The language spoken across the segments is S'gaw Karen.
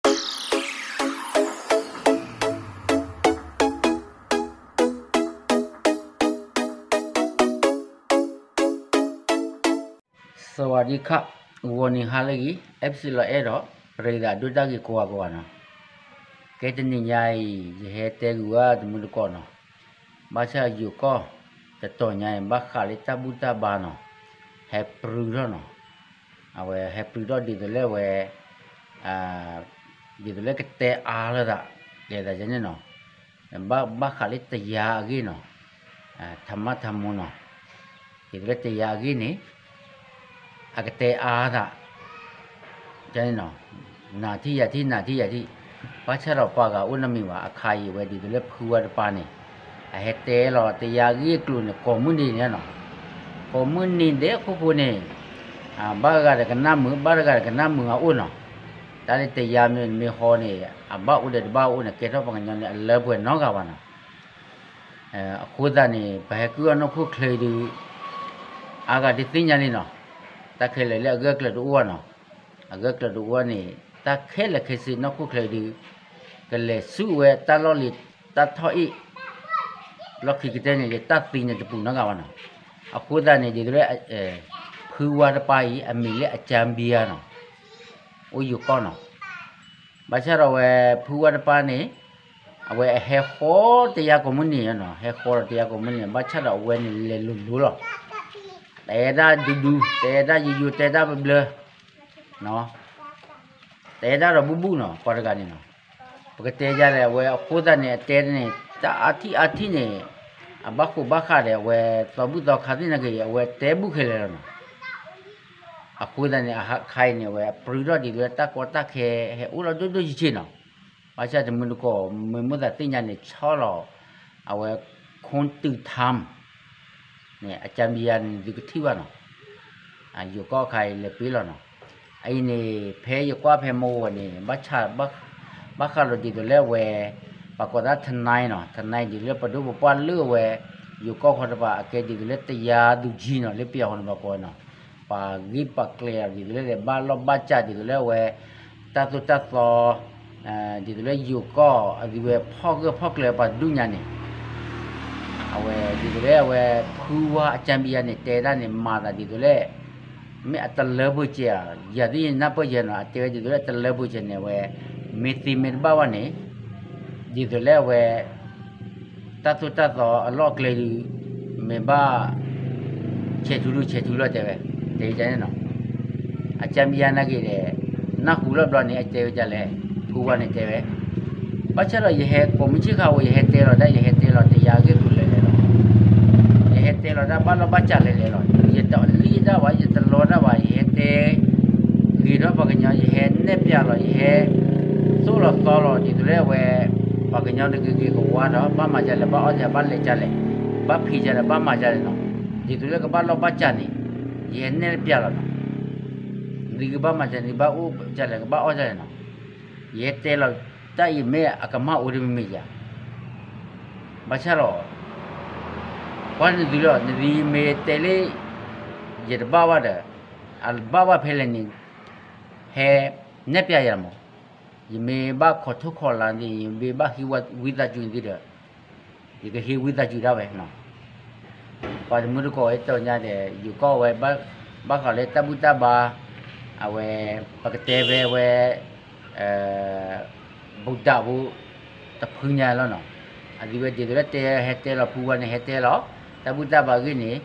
စဝးဒံခၣ်, ဂီၤနံၤဟါလၢအဂ့ၤ, အဲၣ်ပစံးလီၤအဲၣ်ဒီး ပရ့သးဒိၣ်တၢ်ဂ့ၤကိးဂၤကိးဂၤနီၤ. ကဲတနံၤညါအံၤ ယဟဲတဲဂုာ်ဝဲတမုၢ်တကိးနီၤ, ဘၣ်ဆၣ်ယိၤကီၢ် တတီၤညါအံၤ ဘၣ်ဃးလၢတၢ်ဘူၣ်တၢ်ဘါနီၤ, ဟဲပြူထီၣ်နီၤ, အဝဲဟဲပြူထီၣ်ဒ်သိးလၢဝဲ ဒ်သိးလၢကတဲအါလိာ်သး ကဲသးန့ၣ်နီၤ, ဘၣ်ဃးလၢတယါအဂ့ၢ်နီၤ, ထမၣ်ထမိနီၤ, ဒ်သိးလၢတယါအဂ့ၢ်န့ၣ် အကတဲအါသး နၤထံၣ်ယၤထံၣ် နၤထံၣ်ယၤထံၣ်, ဘၣ်ဆၣ်ဒီးပှၤဂၤအိၣ်နီတမံၤဘၣ် အခါအံၤဝဲဒ်သိးလၢဖုဝါတပၤန့ၣ် အဟဲတဲလီၤတယါအဂ့ၢ်အကျိၤန့ၣ် ကိးမုၢ်နံၤန့ၣ်နီၤ, ကိးမုၢ်နံၤဒဲးခိၣ်ဖိန့ၣ် ဘၣ်ဂၤဒီးကနၣ်မုာ် ဘၣ်တဂၤဒီးကနၣ်မုာ်အအိၣ်နီၤ, တၢ်လၢတယါမ့ၢ်မ့ၢ်ဟီန့ၣ် အဘၣ်အိၣ်ဒီးတဘၣ်အိၣ်န့ၣ် ကဲထီၣ်ပှၤကညီန့ၣ် အလၢပှဲၤနီတဂၤဘၣ်နီၤ. အဃိသတးန့ၣ် ပဟဲကုၢ်အီၣ်နီၢ်ခိၣ်ချၢဒုး အါဂၤဒုးသ့ၣ်ညါလံနီၤ, တၢ်ခဲလၢာ်လၢအဂၢၢ်ကျၢၤတအိၣ်ဘၣ်နီၤ, အဂၢၢ်ကျၢၤတအိၣ်ဘၣ်န့ၣ် တၢ်ခဲလၢာ်ခဲဆ့နီၢ်ခိၣ်ချၢဒုး ကလဲၤဆူဝဲတၢ်လီၢ်လံၤတၢ်ထီၣ်အ့ၣ် လီၢ်ခံကတၢၢ်န့ၣ် လၢတၢ်သံန့ၣ်တပူၤနီတဂၤဘၣ်နီၤ. အဃိသတးန့ၣ် ဒ်သိးလၢ ဖုဝါတပၤအံၤ အမံၤလၢအကၠၢဘံယါနီၤ, အိၣ်ယိၤကီၢ်နီၤ. ဘၣ်ဆၣ်ဒီးအဝဲ ဖုဝါတပၤန့ၣ် အဝဲအဟဲဃီတယါကိးမုၢ်နံၤနီၤ, ဟဲဃီဒီးတယါကိးမုၢ်နံၤ ဘၣ်ဆၣ်ဒီးအဝဲန့ၣ်လဲၤလိၤလိၤလီၤ. တအဲၣ်ဒၣ်ဒူဒူ, တအဲၣ်ဒၣ်ယိယိ, တအဲၣ်ဒၣ်ဘျၢဘျၢ တအဲၣ်ဒၣ်ဒီးဘူၣ်ဘူၣ်နီၤ, ပှၤတဂၤန့ၣ်နီၤ. ပကတဲယၤလဲၣ် အဝဲအဃိသတးန့ၣ် အတဲန့ၣ် တၢ်အါထံၣ်အါထံၣ်န့ၣ် အဘၣ်ဃိးဘၣ်ဃးဒီး အဝဲသီဘူၣ်သီခါသ့ၣ်နာ်က့ၤ အဝဲတဲဘူၣ်ခဲလၢာ်လီၤနီၤ. အဃိသတးန့ၣ် အခါအံၤန့ၣ် အဝဲပြူထီၣ်ဒ်သိးလၢတၢ်ကီတၢ်ခဲ ဟဲအိၣ်လီၤဒိၣ်ဒိၣ်ဆံးဆံးနီၤ. ဘၣ်ဆၣ်တမုၢ်တကိး မ့ၢ်မိၣ်သးသ့ၣ်ညါန့ၣ် ဆီလီၤ အဝဲ ခိၣ်တုၤထါမ် န့ၣ် အကၠၢဘံယါန့ၣ် သုကထံၣ်ဘၣ်နီၤ. ယိၤကီၢ်အခါအံၤလဲၤပ့ၤလီၤနီၤ. အအံၤန့ၣ် ဖဲယကွၢ်ဖဲမုၢ်ဂီၤန့ၣ် ဘၣ်ဃးလီၤဒ်သိးလၢအဝဲ ပှၤကိးသး tonight နီၤ, tonight ဒ်သိးလၢပဒိၣ်ပပှၢ်လၢအဝဲ ယိၤကီၢ်ခီတပၤ အကဲဒ်သိးလၢတယါဒုးကံနီၤ လၢပယီၤဃီန့ၣ် ပှၤကိးနီၤ. ပှၤဂ့ၢ်ပှၤကျဲၤလီၤဒ်သိးလၢ ဘၣ်လီၢ်ဘၣ်စးဒ်သိးလၢအဝဲ တၢ်သိၣ်တၢ်သီ ဒ်သိးလၢယိၤကီၢ်အသုဝဲဖီၣ်ဂၢၢ်ဖီၣ်ကျၢၤပှၤဒူၣ်ညါန့ၣ် အဝဲဒ်သိးလၢအဝဲ ဖုဝါအကၠၢဘံယါန့ၣ် တဲဒၣ်န့ၣ် မၤသးဒ်သိးလၢ မ့ၢ်အတလၢပှဲၤစဲးဧါ, ယၤသ့ၣ်ညါနၢ်ပၢၢ်ယဲနီၤ, အတဲဝဲဒ်သိးလၢတလၢပှဲၤစဲးန့ၣ် အဝဲ မ့ၢ်သ့မ့ၢ်တဘၣ်ဘၣ်န့ၣ် ဒ်သိးလၢအဝဲ တၢ်သိၣ်တၢ်သီအလီၢ်အကျဲဒုး မ့ၢ်ဘၣ် ဆဲးထူလံ ဆဲးထူလီၤတဲဝဲ, တဲန့ၣ်နီၤ. အကၠၢဘံယါနာ်က့ၤဒီး နၢ်ဟူလီၤဘျီန့ၣ် အတဲဝဲဒ်လဲၣ်, ဖုဝါန့ၣ်တဲဝဲ, ဘၣ်ဆၣ်ဒီးယဟဲကိးမုၢ်ဆ့ၣ်ခါဝဲ ယဟဲတဲလီၤတၢ် ယဟဲတဲလီၤတယါဂ့ၢ်ကျိၤလဲၤလဲၤလီၤ. ယဟဲတဲလီၤတၢ်ဘၣ်လီၢ်ဘၣ်စးလဲၤလဲၤလီၤ. ယတလံၣ်တၢ်ဘၣ် ယတလီတၢ်ဘၣ် ယဟဲတဲ ဂ့ၤထီၣ်ပှၤကညီ ယဟဲနဲၣ်ပျးလီၤ ယဟဲ သိၣ်လီၤသီလီၤ ဒ်သိးလၢအဝဲ ပှၤကညီတဂ့ၤဂ့ၤကဝါဒီး ဘၣ်မၤဒ်လဲၣ် ဘၣ်အီၣ်ဒ်လဲၣ် ဘၣ်လဲၤဒ်လဲၣ်, ဘၣ်ဖံးဒ်လဲၣ် ဘၣ်မၤဒ်လဲၣ်နီၤ, ဒ်သိးလၢကဘၣ်လီၢ်ဘၣ်စးန့ၣ် ယဟဲနဲၣ်ပျးလီၤနီၤ. သုကဘၣ်မၤဒ်လဲၣ် ဘၣ်အိၣ်ဒ်လဲၣ် ကဘၣ်အီၣ်ဒ်လဲၣ်နီၤ. ယဟဲတဲလီၤတၢ်အံၤမ့ၢ်အကမၣ်အိၣ်တမံၤမံၤဧါ. ဘၣ်ဆၣ်ဒီး ကွၢ်နသုလီၤ နသုမ့ၢ်တဲလၢ ယတဘၣ်ဘၣ်ဒီး အဘၣ်ဘၣ်ဖဲလဲၣ်န့ၣ် ဟဲနဲၣ်ပျးယၤမး. ယမ့ၢ်ဘၣ်ခိးထိၣ်ခိးလါန့ၣ် ယမ့ၢ်ဘၣ်ဟံးဝံသးစူၤန့ၣ်ဒီး ယကဟံးဝံသးစူၤဒၣ်ဝဲနီၤ. ပှၤတမုၢ်တကိးဝဲတီညါဒီး ယိၤကီၢ်ဝဲ ဘၣ်ဃးလၢတၢ်ဘူၣ်တၢ်ဘါ အဝဲ ပကတဲဖဲဝဲ ဘူးဒးဖိ တဖုညါလီၤနီၤ. အသုဝဲဒ်သိးလၢတဲ ဟဲတဲလီၤဖုဝါန့ၣ် ဟဲတဲလီၤ တၢ်ဘူၣ်တၢ်ဘါဂ့ၢ်န့ၣ်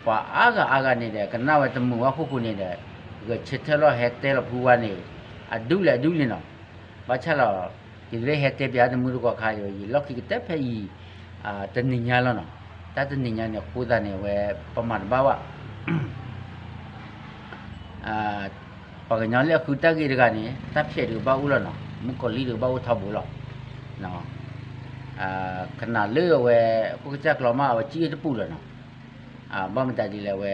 ပှၤအါဂၤအါဂၤန့ၣ်ဒီး ကနၣ်ဝဲတမုာ်ဘၣ်ဃိဃိန့ၣ်ဒီး ဂဲၤဆၢထၢၣ်လီၤဟဲတဲလီၤဖုဝါန့ၣ် အဒူၣ်လဲၣ်အဒူၣ်လံနီၤ. ဘၣ်ဆၣ်လီၤ ဒ်သိးလၢဟဲတဲပျးတမုၢ်တကိးခါအံၤ ယလီၢ်ခံကတၢၢ်ဖဲအံၤ တနံၤညါလီၤနီၤ. တၢ်တနံၤညါန့ၣ် အဃိသတးန့ၣ် အဝဲပမၤတဘၣ်ဘၣ် ပှၤကညီလၢအဃုတၢ်ဂ့ၢ်တဂၤန့ၣ် တၢ်ဖျဲးဒုးဘၣ်အိၣ်လီၤနီၤ, မုၣ်ကီၤလံၢ်ဒုးဘၣ်အိၣ်ထီဘိလီၤ. ခနၤလၢအဝဲ ခိၣ်ကစၢ်ကျီမး အဝဲကံၣ်အတပူၤလီၤနီၤ. ဘၣ်မတၤဒ်လဲၣ် အဝဲ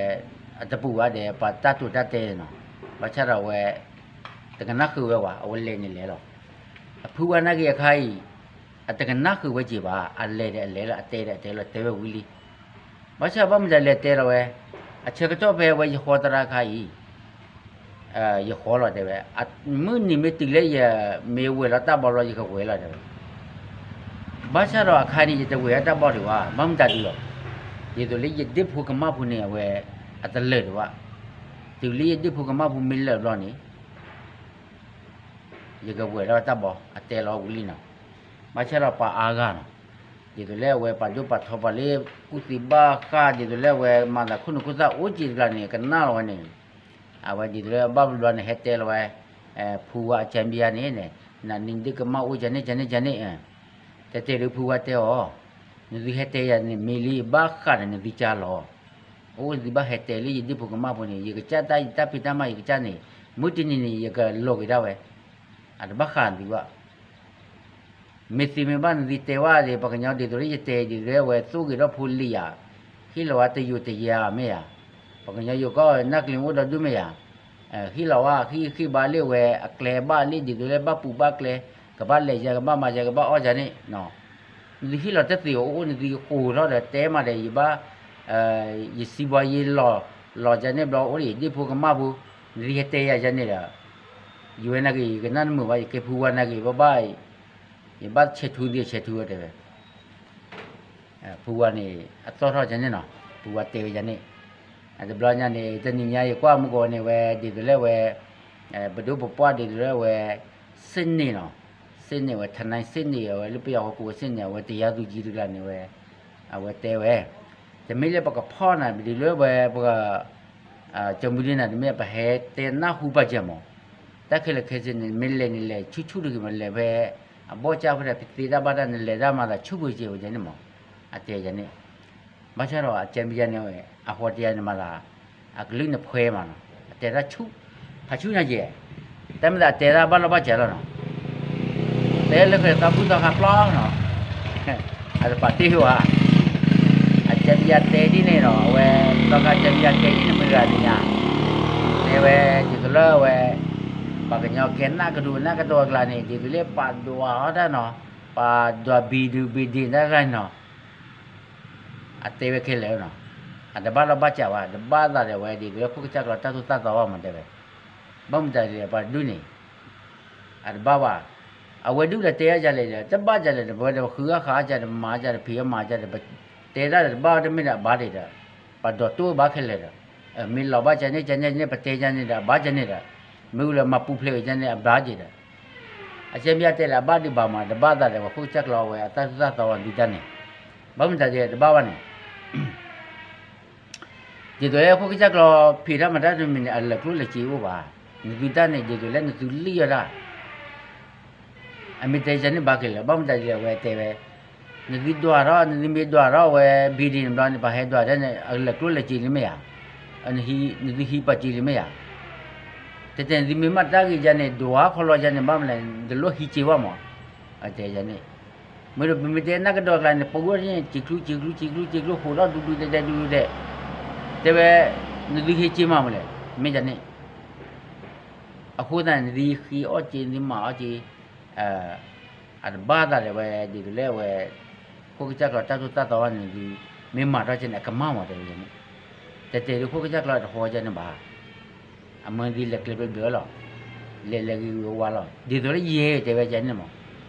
အတပူၤဘၣ်ဒီး ပှၤတၢ်တိာ်တၢ်တဲနီၤ. ဘၣ်ဆၣ်ဒီးအဝဲ တကနၣ်ဃုာ်ဝဲဘၣ် အဝဲလဲၤန့ၣ်လဲၤလီၤ. အဖုဝါနာ်က့ၤအခါအံၤ အတကနၣ်ဃုာ်ဝဲက့ၤဘၣ် အလဲၤဒီးအလဲၤလီၤ အတဲဒီးအတဲလီၤ တဲဝဲဝံၤလံ. ဘၣ်ဆၣ်ဘၣ်မတၤလဲၤတဲလီၤဝဲ အဆၢကတီၢ်ဖဲအဝဲယဃီသရၣ်အခါအံၤ ယဃီလီၤတဲဝဲ, မုၢ်နံၤမ့ၢ်တုၤလၢယမ့ၢ်ဝဲၢ်လီၤတၢ်ဘီဘျီ ယကဝဲၢ်လီၤတဲဝဲ. ဘၣ်ဆၣ်ဒီးအခါန့ၣ် ယတဝဲၢ်တၢ်ဘီဒံးဘၣ်, ဘၣ်မတၤဒုလီၤ. ဒ်သိးလၢယဒ့ၣ်ဖိကမၣ်ဖိန့ၣ် အဝဲအတလၢာ်ဒံးဘၣ်. တုၤလၢယဒ့ၣ်ဖိကမၣ်ဖိမ့ၢ်လၢာ်ဘျီန့ၣ် ယကဝဲၢ်လီၤတၢ်ဘီ, အတဲလီၤဝံၤလံနီၤ. ဘၣ်ဆၣ်ဒီးပှၤအါဂၤနီၤ, ဒ်သိးလၢအဝဲပာ်ဒိၣ်ပာ်ထီပှၤလၢကူၣ်သ့ဘၣ်ဃး ဒ်သိးလၢအဝဲမၤသးခိၣ်နူာ်ခိၣ်သၣ်အိၣ်က့ၤတကျါန့ၣ် ကနၣ်လီၤဝဲန့ၣ်, အဝဲဒ်သိးလၢဘၣ်ဘျီန့ၣ် ဟဲတဲလီၤဝဲ, ဖုဝါအကၠၢမံယါန့ၣ်, နနံၤဒ့ၣ်ကမၣ်အိၣ်ကန့ၣ် ကန့ၣ် ကန့ၣ်, တဲတဲဒုးဖုဝါတဲအီၤ, နသုဟဲတဲယၤန့ၣ် မ့ၢ်လံဘၣ်ဃးဒီးနသုကၢ်လီၤ. အိၣ်နသုဘၣ်ဟဲတဲလၢယဒ့ၣ်ဖိကမၣ်ဖိန့ၣ် ယကစၢ်တၢ်ယတၢ်ဖံးတၢ်မၤယကစၢ်န့ၣ်, မုၢ်တနံၤန့ၣ် ယကလီၤက့ၤဒၣ်ဝဲ, အတဘၣ်ဃးနသုဘၣ် မ့ၢ်သ့မ့ၢ်ဘၣ်နသုတဲဝဲဒီး ပှၤကညီဒ်သိးလၢယတဲဒ်သိးလၢအဝဲသိၣ်ဂ့ၤထီၣ်ဖိလံဧါ, ဟ့ၣ်လီၤဝဲတယိာ်တယါမ့ၢ်ဧါ, ပှၤကညီယိၤကီၢ်နၢ်ကျ့ၤအိၣ်ဒီးဒူၣ်မ့ၢ်ဧါ, ဟ့ၣ်လီၤဝဲဃ့ဃ့ဘါလၢအဝဲအကျဲဘၣ်လံ ဒ်သိးလၢဘၣ်ပူၤဘၣ်ကျဲ, ကဘၣ်လဲၤယၤ ကဘၣ်မၤယၤ ကဘၣ်အီၣ်ယၤန့ၣ်, နသုဟ့ၣ်လီၤတသ့အအိၣ် နသုဃိးထီၣ်ဒီးတဲမးဒီး ယဘၣ် ယစံးဘီယလီၤ, လီၤယၤန့ၣ်ဘျီ အိၣ်ဒီးယဒ့ၣ်ဖိကမၣ်ဖိ, နသုဟဲတဲယၤယၤန့ၣ်ဒီး, ယဝဲနာ်က့ၤ ယကနၣ်တမုာ်ဘၣ် ယကဲဖုဝါနာ်က့ၤ ဘၣ်ဘၣ်, ယဘၣ်ဆဲးထူသုဆဲးထူဝဲတဲဝဲ, ဖုဝါန့ၣ် အသီၣ်ထီၣ်ယၤန့ၣ်နီၤ, ဖုဝါတဲဝဲယၤန့ၣ်, တဘျီညါန့ၣ် တနံၤညါယကွၢ်မုၢ်ကီးန့ၣ်ဝဲ ဒ်သိးလၢဝဲ ပဒိၣ်ပပှၢ်ဒ်သိးလၢဝဲ စ့န့ၣ်နီၤ, စ့န့ၣ်ဝဲ ထနၢၣ်စ့န့ၣ် အဝဲလၢပယီၤဟီၣ်ခိၣ်ဝဲစ့န့ၣ် အဝဲတရားသူကြီးတကျါန့ၣ်ဝဲ, အဝဲတဲဝဲ, တမ့ၢ်လၢပကဖီၣ်နၤ ဒ်သိးလၢဝဲပက ကၠီမုၢ်ဒ့နၤ တမ့ၢ်ပဟဲတဲနၢ်ဟူပာ်စၢၤမး, တၢ်ခဲလၢာ်ခဲဆ့န့ၣ် မ့ၢ်လဲၤန့ၣ်လဲၤဆူၣ်ဆူၣ်တဂ့ၤမး လဲၤဖဲ အဘီၣ်ကၢ်ဖဲဒၣ် ပသ့တၢ်ဘၣ်တၢ် နလဲၤတၢ်မၤသးဆူၣ်ပှဲၤစဲးဝဲယၤန့ၣ်မး, အတဲယၤန့ၣ် ဘၣ်ဆၣ်ဒီးအကၠၢမံယါန့ၣ် အဟီတယါန့ၣ်မၤသး, အကလုၢ်န့ၣ်ဖှဲမးနီၤ, အတဲတၢ်ဆူၣ်, ဖးဆူၣ်ညါယဲၢ်, တၢ်မ့ၢ်သးအတဲတၢ်ဘၣ်လီၢ်ဘၣ်စးလီၤနီၤ, တဲလၢဃဲသီဘူၣ်သီခါပျီနီၤ, အတပာ်တ့ၢ်ဝဲ, အကၠၢမံယါတဲဒ်န့ၣ်ဒီး အဝဲ သီခါကၠၢမံယါတဲဒ်န့ၣ်မ့ၢ်တဂၤန့ၣ်ညါ, တဲဝဲ ဒ်သိးလၢအဝဲ ပှၤကညီကဲနၢ်ကဒိနၢ်ကဒီးအကျါန့ၣ် ဒ်သိးလၢပာ်ဒွးအီၣ်တၢ်နီၤ, ပာ်ဒွးဘံဒုးဘံဒ့တၢ်တဂၤန့ၣ်နီၤ အတဲဝဲခဲလၢာ်နီၤ, အတဘၣ်လီၢ်ဘၣ်စးဘၣ်, တဘၣ်သးဒီးဝဲဒ်သိးလၢခိၣ်ကစၢ်ကျီတၢ်သိၣ်တၢ်သီဘၣ်မးတဲဝဲ, ဘၣ်မတၤဒ်လဲၣ်ပှၤတဒူၣ်န့ၣ်, အတဘၣ်ဘၣ်, အဝဲဒူၣ်ဒီးတဲအါယၤလဲၣ်ဒီး တဘၣ်ယၤလဲၣ်ဒီး ပဝဲဒီးပဃုအါဃာ်အါယၤဒီး မၤအါယၤဒီး ဖံးအါမၤအါယၤဒီး ပတဲတၢ်ဒီးတဘၣ်တမ့ၢ်ဒီးအဘၣ်ဒံးဒီး, ပှၤဒိးတိၢ်ဘၣ်ခဲလၢာ်ဒီး, မ့ၢ်လီၤဘၣ်ယၤန့ၣ် ယၤန့ၣ် ပတဲယၤန့ၣ်ဒီး အဘၣ်ယၤန့ၣ်ဒီး, မ့ၢ်ဝံၤလီၤမၤပူၤဖျဲးဝဲယၤန့ၣ် အဘၣ်ယၤဒီး အကၠၢမံယါတဲလၢ အဘၣ်ဒုးဘၣ်မး တဘၣ်သးဒီးပှၤခိၣ်ကစၢ်ကျီဝဲအတၢ်သိၣ်တၢ်သီဝဲဒုးတၢ်န့ၣ်, ဘၣ်မတၤဒ်လဲၣ်တဘၣ်ဘၣ်န့ၣ်, ဒ်သိးလၢခိၣ်ကစၢ်ကျီဖံးတၢ်မၤတၢ်တမံၤန့ၣ် အလၢာ်ကျိၣ်လၢာ်စ့အိၣ်ဘၣ်, နသုတၢ်န့ၣ် ဒ်သိးလၢနသုလံၣ်အီၣ်တၢ် အမ့ၢ်တဲယၤန့ၣ်ဘၣ်က့ၤလၢၤ ဘၣ်မတၤဒ်လဲၣ် အဝဲတဲဝဲ, နသုဒွးထီၣ် နသုမ့ၢ်ဒွးထီၣ်ဝဲ ဘံဒ့န့ၣ်ဘျီန့ၣ် ပှၤဟဲဒွးတၢ်န့ၣ် အလၢာ်ကျိၣ်လၢာ်စ့လံမ့ၢ်ဧါ, နသုဟံးပှၤစ့လံမ့ၢ်ဧါ, တဲတဲနသုမ့ၢ်မၤတၢ်ဂ့ၤယၤန့ၣ် ဒွးခီလီၤယၤန့ၣ် ဘၣ်မလဲၣ် တလိၣ်ဟံးစ့ဘၣ်မး, အတဲယၤန့ၣ်, မ့ၢ်ဒီးပမ့ၢ်တဲနၢ်ကဒီးကျါန့ၣ် ပဝဲန့ၣ် စံးကျူစံးကျူစံးကျူစံးကျူ ဟိးထီၣ်ဒူဒူဒဲဒဲဒူဒူဒဲ, တဲဝဲ, နသုဟံးစ့မးမလဲၣ်, မ့ၢ်ယၤန့ၣ် အဃိသတးန့ၣ် နသုဃ့အီၣ်စ့ နသုမၤအီၣ်စ့, အတဘၣ်သးဒီးဝဲ ဒ်သိးလၢအဝဲ ခိၣ်ကစၢ်ကျီတၢ်သိၣ်တၢ်သီဘၣ်န့ၣ် နသုမ့ၢ်မၤထီၣ်ကဲန့ၣ် အကမၣ်မး တဲဝဲန့ၣ်, တဲတဲဒုးခိၣ်ကစၢ်ကျီတဟီယၤန့ၣ်ဘၣ်, အမၢနသုလဲၤကျဲဘျၢဘျၢလီၤ, လဲၤလဲၤဂ့ၤဂ့ၤဝါဝါလီၤ ဒ်သိးလၢယဲတဲဝဲယၤန့ၣ်မး,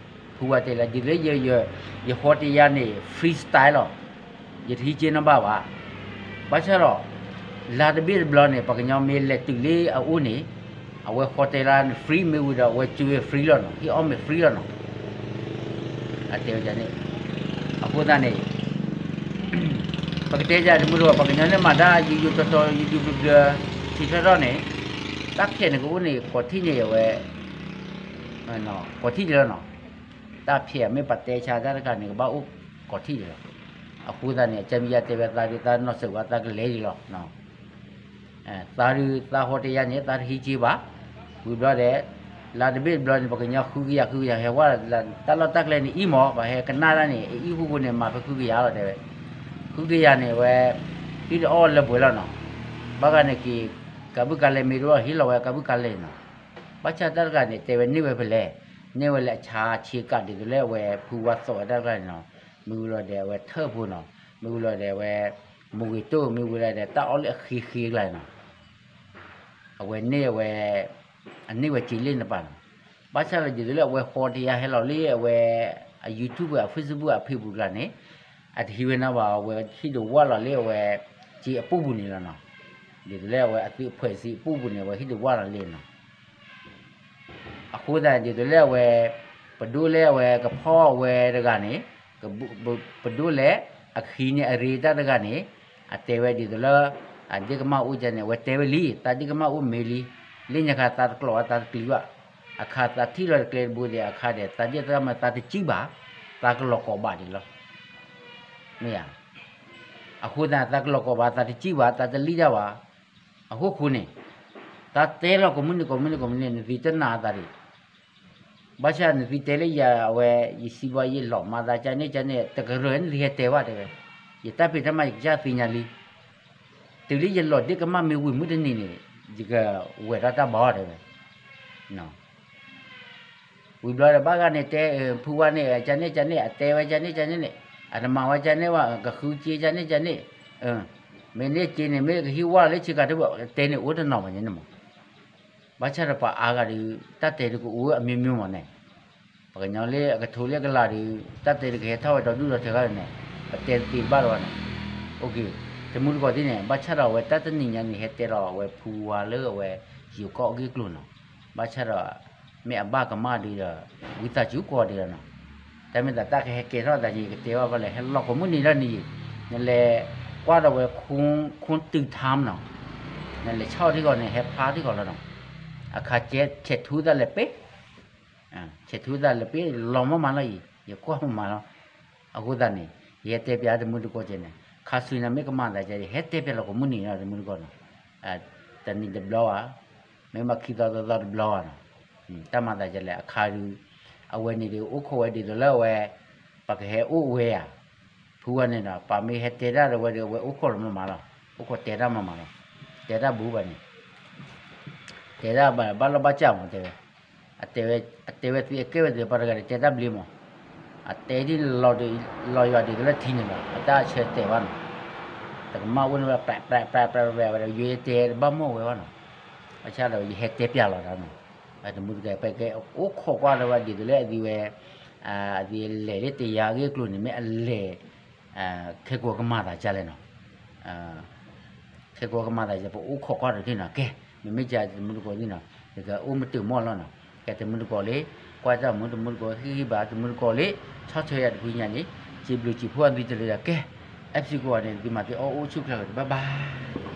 ဖုဝါတဲလၢ ဒ်သိးလၢယ ယဟီတယါန့ၣ် freestyle လီၤ, ယတဟံးစ့နီတဘၣ်ဘၣ် ဘၣ်ဆၣ်ဒီး လါတဘ့ၣ်တဘျီန့ၣ် ပှၤကညီမ့ၢ်လဲၤတုၤလၢအအိၣ်န့ၣ်, အဝဲဟီတဲလၢန့ၣ် free မ့ၢ်ဝံၤဒီး အဝဲစူဝဲ free လီၤနီၤ, ဟ့ၣ်အီၣ်မ့ၢ် free လီၤနီၤ, အတဲဝဲန့ၣ်, အဃိသတးန့ၣ် ပကတဲယၤတမုၢ်တဝဲ ပှၤကညီန့ၣ်မၤတၢ်ယိယိတီတီ ယိယိဘျၢဘျၢ ထံထီၣ်ထီၣ်န့ၣ်, တၢ်ဖျဲးန့ၣ်ကအိၣ်န့ၣ် ကီးထံၣ်န့ၣ်အဝဲ ကီးထံၣ်လီၤနီၤ, တၢ်ဖျဲးမ့ၢ်ပှၤတဲဆါတၢ်တခါန့ၣ် ကဘၣ်အိၣ်ကီးထံၣ်လီၤ, အဃိသတးန့ၣ် အကၠၢမံယါတဲဝဲသးဒုး သးနီၢ်စၢၤဝဲသးကလဲၤဒံးလီၤ သးဒုးသးဟီတယါန့ၣ် သးတဟံးစ့ဘၣ်, ဝံၤဘျီဒီး လါတဘ့ၣ်တဘျီန့ၣ် ပှၤကညီဃုကယၤဃုကယၤ ဟဲဝဲ တၢ်လီၢ်တၢ်ကျဲန့ၣ်အံၤမး ပှၤဟဲကနၣ်တၢ်န့ၣ် အံၤဃိဃိန့ၣ် မၤဖဲဃုကယၤလီၤတဲဝဲ, ဃုကယၤန့ၣ်ဝဲ ဟံၣ်တအီၣ်လၢပှဲၤလီၤနီၤ, ဘၣ်ဂၤန့ၣ်က့ၤ ကးဘုၣ်ကးလဲမ့ၢ်တအိၣ် ဟ့ၣ်လီၤဝဲကးဘုၣ်ကးလဲနီၤ, ဘၣ်ဆၣ်တၢ်တဂၤန့ၣ် တဲဝဲန့ၢ်ဝဲဖဲလဲၣ်, န့ၢ်ဝဲလၢအဆါဆ့ကးဒ်သိးလၢအဝဲဖုဝါသီးဝဲတၢ်တဂၤန့ၣ်နီၤ, မ့ၢ်ဝံၤလီၤဒီးအဝဲထၢၣ်ဖိနီၤ, မ့ၢ်ဝံၤလီၤဒီးအဝဲ မိၢ်ဂ့ၤတိၢ် မ့ၢ်ဝံၤလီၤဒီးတၢ်အီၣ်လၢအဃ့ဃ့ကျါနီၤ အဝဲန့ၢ်အဝဲ အန့ၢ်ဝဲစ့လ့ၣ်န့ၣ်ပၢ်နီၤ. ဘၣ်ဆၣ်ဒီးဒ်သိးလၢအဝဲဃီတယါဟဲလီၤလၢအဝဲ အ YouTube အ Facebook အ Facebook ကျါန့ၣ် အတဟံးဝဲနီၤဘၣ် အဝဲဟံးဒိးဝၢ်လီၤလၢအဝဲ စ့အပူၤပူၤန့ၣ်လီၤနီၤ. ဒ်သိးလၢအဝဲအသုးအဖှဲးစ့အပူၤပူၤန့ၣ် အဝဲဟံးဒိးဝၢ်လီၤလံနီၤ. အဃိသတးန့ၣ် ဒ်သိးလၢအဝဲ ပဒိၣ်လၢအဝဲကဖီၣ်ဝဲတဂၤန့ၣ် ပဒိၣ်လဲၣ် အခံန့ၣ်အရ့တၢ်တဂၤန့ၣ် အတဲဝဲဒ်သိးလၢ အဒ့ၣ်ကမၢ်အိၣ်ကန့ၣ် အဝဲတဲဝဲလံ သးဒ့ၣ်ကမၢ်အိၣ်မ့ၢ်လံ, လၢညါခါသးတကျိးဘၣ်သးတကျံၤဘၣ်, အခါသးထံၣ်လီၤတကျဲတဘိဒဲးအခါဒီး သးဒ့ၣ်တၢ်မၤသးတစံၣ်ဘၣ်, သးကလီၤကိးဘၣ်ဒံးလီၤ. မ့ၢ်ဧါ. အဃိသတး သးကလီၤကိးဘၣ် သးတစံၣ်ဘၣ် သးတလံၣ်တၢ်ဘၣ်, အဃိဃိန့ၣ် သးတဲလီၤကိးမုၢ်နံၤကိးမုၢ်နံၤကိးမုၢ်နံၤ နသုတနာ်အသးဒံး ဘၣ်ဆၣ်နသုတဲလၢယၤအဝဲ ယစံးဘၣ်ယလီၤမၤသးကန့ၣ်ကန့ၣ် တကရၢနသုဟဲတဲဘၣ်တဲဝဲ, ယတၢ်ဖံးတၢ်မၤယကစၢ်သ့ၣ်ညါလံ. တုၤလၢယလီၤဒ့ၣ်ကမၢ်မ့ၢ်ဝံၤမုၢ်တနံၤန့ၣ် ယကဝဲၤထီၣ်တၢ်ဘီတဲဝဲ. ဝံၤဘျီဒီးဘၣ်ဂၤန့ၣ်တဲ ဖုဝါန့ၣ် ကန့ၣ်ကန့ၣ် အတဲဝဲကန့ၣ်ကန့ၣ်န့ၣ် အတမၤဝဲကန့ၣ်ဘၣ် ကဃုစ့ကန့ၣ်ကန့ၣ်, မ့ၢ်န့ၢ်စ့န့ၣ် မ့ၢ်ကဟံးဝါလၢဆ့ကၤတဘၣ် တဲန့ၣ်အိၣ်တနီၤဘၣ်န့ၣ်မး. ဘၣ်ဆၣ်ဒီးပှၤအါဂၤဒီး တၢ်တဲဒုးကအိၣ်အမျိုးမျိုးမးန့ၣ်, ပှၤကညီလၢအကထိလၢအကလၤဒီး တၢ်တဲဒုးကဟဲထီၣ်ဝဲဒီဒူၣ်ဒီထၢဂၤန့ၣ် ပတဲတသ့ဘၣ်လီၤဘၣ်န့ၣ်, တမူတကိးသ့ၣ်န့ၣ် ဘၣ်ဆၣ်ဒီးအဝဲတၢ်တနံၤညါန့ၣ် ဟဲတဲလီၤအဝဲဖုဝါလၢအဝဲ ယိၤကီၢ်အဂ့ၢ်အကျိၤနီၤ, ဘၣ်ဆၣ်ဒီး မ့ၢ်အဘၣ်ကမၣ်ဒုးဒီး ဝံသးစူၤကိးဂၤဒဲးလီၤနီၤ. တၢ်မ့ၢ်သးတၢ်ကဟဲကဲထီၣ်သးန့ၣ် ယကတဲဘၣ်ဖဲလဲၣ် ဟဲလီၤကိးမုၢ်နံၤလီၤန့ၣ်ယံၤ, နလဲၤကွၢ်ဒီးဝဲ ခိတုၤထါမနီၤ, နလဲၤဆီၣ်ထံကီၢ်န့ၣ် ဟဲဖျါထံကီၢ်လီၤနီၤ, အခါဆဲးထူသးလဲၤပ့ၢ် ဆဲးထူသးလဲၤပ့ၢ်လီၤမးမးလီၤအံၤ ယကွၢ်မးမးလီၤ. အဃိသတးန့ၣ် ယဟဲတဲပျးတမူတကိးကဲန့ၣ် ခါဆူညါမ့ၢ်ကမၤသးကဲ ယဟဲတဲပျးလီၤကိးမုၢ်နံၤလီၤတမူတကိးနီၤ, တနံၤတဘျီဧါ, မ့ၢ်ဘၣ်ခံသီသီသီတဘျီဧါနီၤ, တၢ်မၤသးကဲလဲၣ်အခါဒုး, အဝဲန့ၣ်ဒုးအိၣ်ခိးဝဲဒ်သိးလၢအဝဲ ပကဟဲအိၣ်ဝဲဧါ, ဖုဝါန့ၣ်ဒီး ပှၤမ့ၢ်ဟဲတဲတၢ်ဒီးဝဲဒီး အဝဲအိၣ်ခိးလီၤမးမးလီၤ, အိၣ်ခိးတဲတၢ်မးမးလီၤ, တဲတၢ်ဘူးဘၣ်န့ၣ်, တဲတၢ်ဘၣ်ဘၣ်လီၢ်ဘၣ်စးမးတဲဝဲ အတဲဝဲ အတဲဝဲသ့အကဲဝဲသ့ ပှၤတဂၤန့ၣ် တဲတၢ်ဘျ့မး, အတဲဒ်လီၤယွၤဒ်သိးလၢထံန့ၣ်လီၤ အတၢ်ဆၢတဲာ်ဘၣ်နီၤ, တကမၣ်အိၣ်န့ၣ်ဝဲ ပြးပြးပြးပြးဝဲဒီး ယတဲတဘၣ်မီၢ်ဝဲဘၣ်နီၤ, ဘၣ်ဆၣ်ဒီးယဟဲတဲပျးလီၤဒီးနီၤ, တမူတကိး ပကအိၣ်ခိးကွၢ်ဒီးဝဲဒ်သိးလၢအသံဝဲ, အသံလဲၤလၢတယါအဂ့ၢ်အကျိၤန့ၣ် မ့ၢ်အလဲၤ ခဲကိာ်ကမၤသးဒ်လဲၣ်နီၤ, ခဲကိာ်ကမၤသးဒ် ပအိၣ်ခိးကွၢ်ဒီးသ့ၣ်နီၤ ကဲ, မ့မ့ၢ်ကတမူတကိးသ့ၣ်နီၤ, ယကအိၣ်မုာ်တၢ်မီၢ်လီၤနီၤ, ကဲတမူတကိးလံ, ကွၢ်တၢ်မူတမူတကိး ဟ့ၣ်ဂံၢ်ဘါတမူတကိးလံ, ဆီၣ်ထွဲယၤတဖုညါန့ၣ်, စံးဘျုးစံးဖှိၣ်အသုတလၢဒီးကဲ, အဲၣ်ပစံးကိးဂၤန့ၣ် သုမၤသ့အီၣ်အိၣ်ဆူၣ်ချ့ ဘၣ်ဘၣ်